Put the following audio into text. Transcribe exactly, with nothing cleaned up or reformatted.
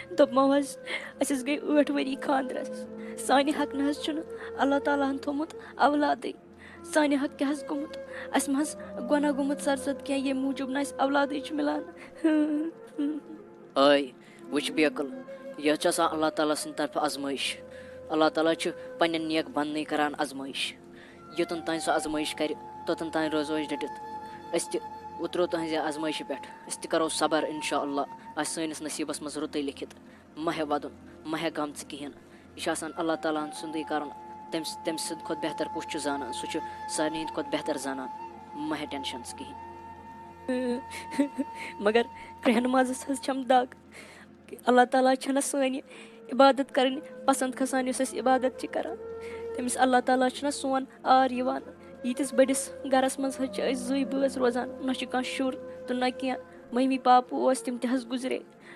دوٚپمو حظ، أسۍ حظ گٔے ٲٹھ ؤری خانٛدرَس۔ سانہِ حق نہ حظ چھُنہٕ اللہ تعالیٰ ہَن تھوٚمُت اولادٕے۔ سانہِ حق کیٛاہ حظ گوٚمُت؟ اَسہِ ما حظ گۄناہ گوٚمُت سرزد کینٛہہ، ییٚمہِ موٗجوٗب نہٕ اَسہِ اولادٕے چھُ مِلان؟ آے، وٕچھ بیقل، یہِ حظ چھِ آسان اللہ تعالیٰ سٕنٛدِ طرفہٕ آزمٲیِش۔ اللہ تعالیٰ چھُ پنٛنٮ۪ن نیک بنٛدنٕے کران آزمٲیِش۔ یوٚتَن تام سُہ آزمٲیِش کرِ، توٚتَن تام روزو أسۍ ڈٔٹِتھ۔ أسۍ تہِ اُترو تُہٕنٛزِ آزمٲیشہِ پٮ۪ٹھ۔ أسۍ تہِ کرو صبر، انشاء اللہ آسہِ سٲنِس نصیٖبَس منٛز رُتُے لیکھِتھ۔ مہ ہےٚ وَدُن، مہ ہےٚ غم ژٕ کِہیٖنۍ۔ یہِ چھُ آسان اللہ تعالیٰ ہَن سُنٛدُے کَرُن۔ تٔمِس، تٔمۍ سٕنٛدِ کھۄتہٕ بہتر کُس چھُ زانان؟ سُہ چھُ سارنٕے ہِنٛدِ کھۄتہٕ بہتر زانان۔ مہ ہےٚ ٹٮ۪نشَن ژٕ کِہیٖنۍ۔ مگر کرٛٮ۪ہن مازس حظ چھم دگ۔ اللہ تعالیٰ چھنہ سٲنۍ عبادت کرٕنۍ پسند کھسان، یۄس أسۍ عبادت چھِ کران۔ تٔمِس اللہ تعالیٰ چھُنہ سون آر یِوان۔ ییٖتِس بٔڑِس گرس منٛز حظ چھِ أسۍ زٕے بٲژ روزان، نہ چھُ کانٛہہ شُر تہٕ نہ کینٛہہ۔ مٔمی پاپہٕ اوس، تِم تہِ حظ گُزرے۔